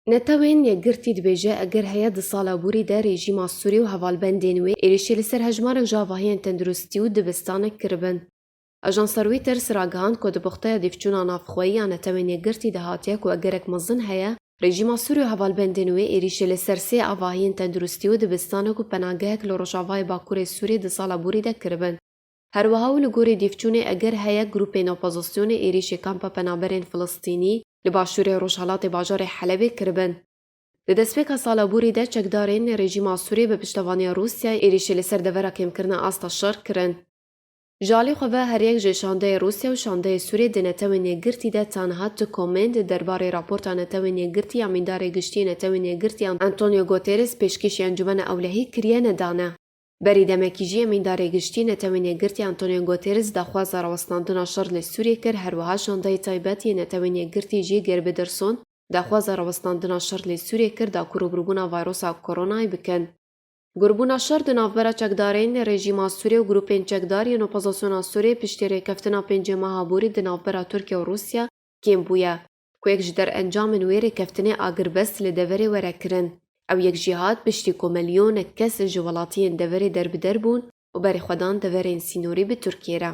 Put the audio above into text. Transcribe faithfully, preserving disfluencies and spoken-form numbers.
Netewên Yekgirtî dibêje, eger heye di sala borî de rejîma Sûrî û hevalbendên wê êrîşê li ser hejmarek ji avahiyên tenduristî û dibistanek kiribin. Ajansa Reuters ragihand ku di puxteya dîvçûna navxweyî ya Netewên Yekgirtî de hatiye ku egerek mezin heye, rejîma Sûrî û hevalbendên wê êrîşê li ser sê avahiyên tenduristî û dibistanek û penagehek li rojavayê bakurê Sûriyê di sala borî de kiribin. Her wiha û li gorî dîvçûnê eger heye grûpên opozisyonê êrîşê kampa penaberên Filistînî li başûrê rojhilatê bajarê Helebê kiribin. Di destpêka sala borî de çekdarên rejîma Sûriyê bi piştevaniya Rûsyayê êrîşê li ser devera kêmkirina asta şer kirin. Ji alî xwe ve her yek ji şandeyê Rûsya û şandeyê Sûriyê di Netewên Yekgirtî de tanha tu komênt derbarê raporta Netewên Yekgirtî ya Mîndarê Giştî Netewên Yekgirtî Antonio Guterres pêşkêşî Encûmena Ewlehî kiriye nedane. Berî demekî jî Mîndarê Giştî Netewên Yekgirtî Antonio Guterres daxwaza rawestandina şer li Sûriyê kir, her wiha şandeyê taybet yê Netewên Yekgirtî jî Geir Pedersen daxwaza rawestandina şer li Sûriyê kir da ku rûbirûbûna vayrosa koronayê bikin. Gurbûna şer di navbera çekdarên rejîma Sûrê û grûpên çekdar yên opozisyona Sûrê piştî rêkeftina pêncê meha borî di navbera Tirkiye û Rûsya kêm bûye, ku yek ji derencamên wê rêkeftinê agirbest li deverê were kirin. Ew yek jî hat piştî ku milyonek kes ji welatiyên deverê derbider bûn û berê xwe dan deverên sînorî bi Tirkiyê re.